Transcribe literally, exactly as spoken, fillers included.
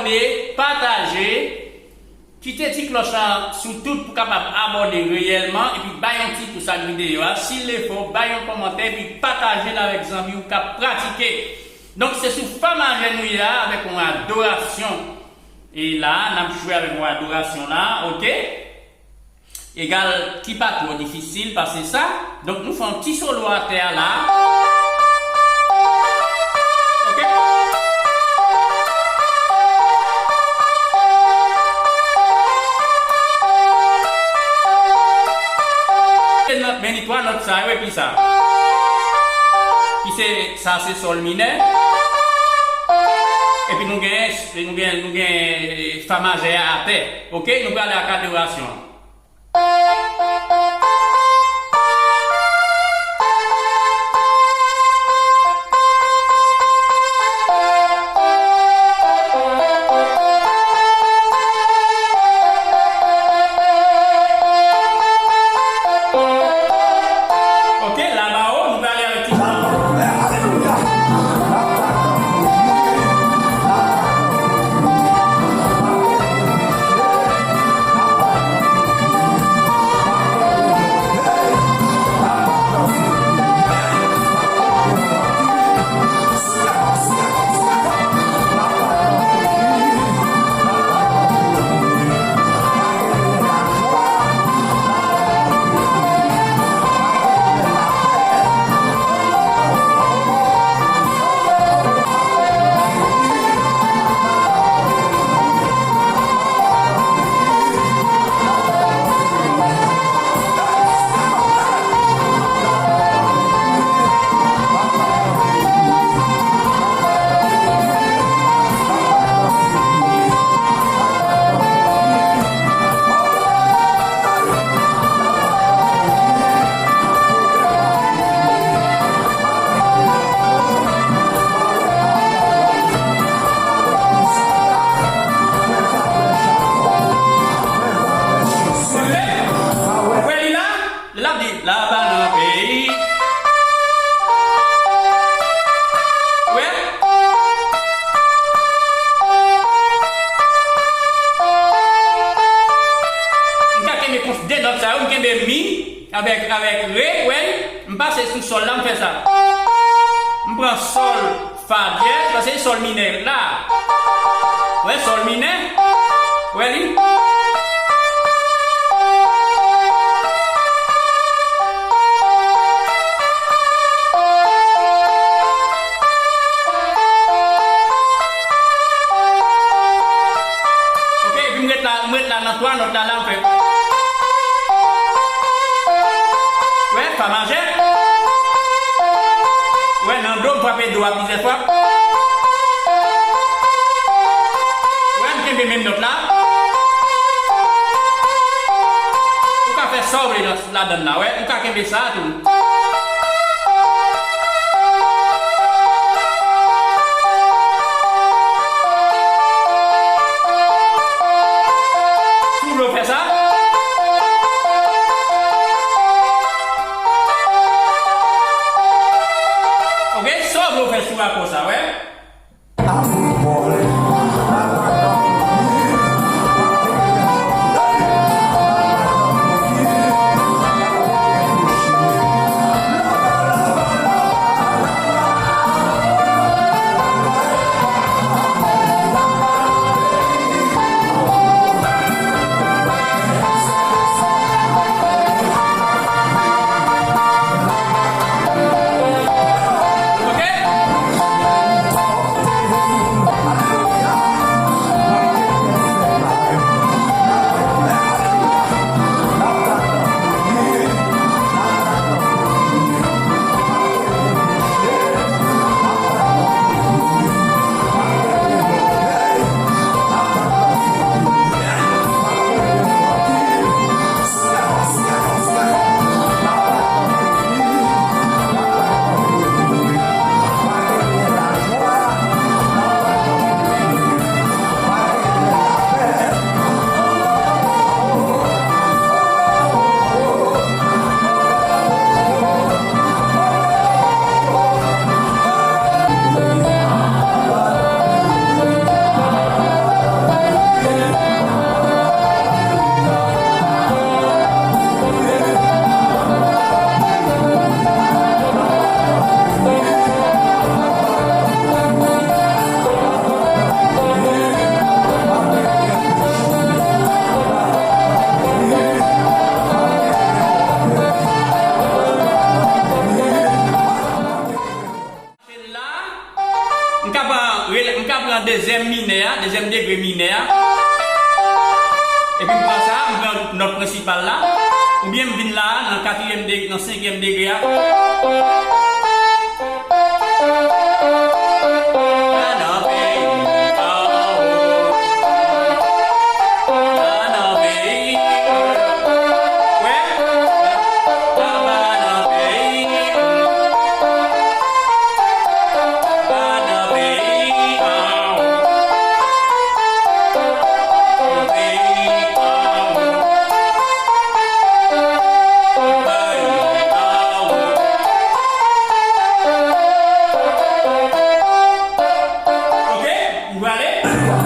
E pataje, kite ti klòch la sou tout pou kapab abòne reyèlman, epi bay yon ti pous ak videyo a. Si l lefò, bay yon kòmantè, epi pataje l avèk zanmi w k ap pratike. Donk, se sou fa majè nou ye a, avèk yon adorasyon. E la, n ap jwe avèk yon adorasyon la, oke? Egal, ki pa twò difisil pase sa. Donk, nou fè yon ti solo atè a la. Oke? Men ni twa nòt sa yo, epi sa. Ki se, sa se sòl minè. Epi nou gen, nou gen, nou gen fa majè a atè. Oke? Nou prale ak adorasyon. Ok, la ba o, nou prale avèk ti Wè li la, l ap di, laba nan peyi. Wè. M ka kenbe kons de nòt sa yo, m kenbe mi avèk, avèk re, wè. M pase sou sòl la, m fè sa. M pran sòl. Fa dyèz, paske se sòl minè la. Wè sòl minè. Wè li. Ok, epi m ret la, m ret la nan twa nòt la, la m fè. Wè, fa majè. Wè, nan do, m frape do a plizyè fwa. Wè, m kenbe menm nòt la. Ou ka fè sa w vle nan, ladann la, wè. Ou ka kenbe sa a tou. Si w vle w fè sa. Ok, sa w vle w fè sou akò sa, wè. Ok? Nan dezyèm minè a, dezyèm degre minè a. Epi m pran sa, m pran nòt prensipal la. Oubyen m vin la, nan katriyèm degre, nan senkyèm degre a. Ok, nou prale.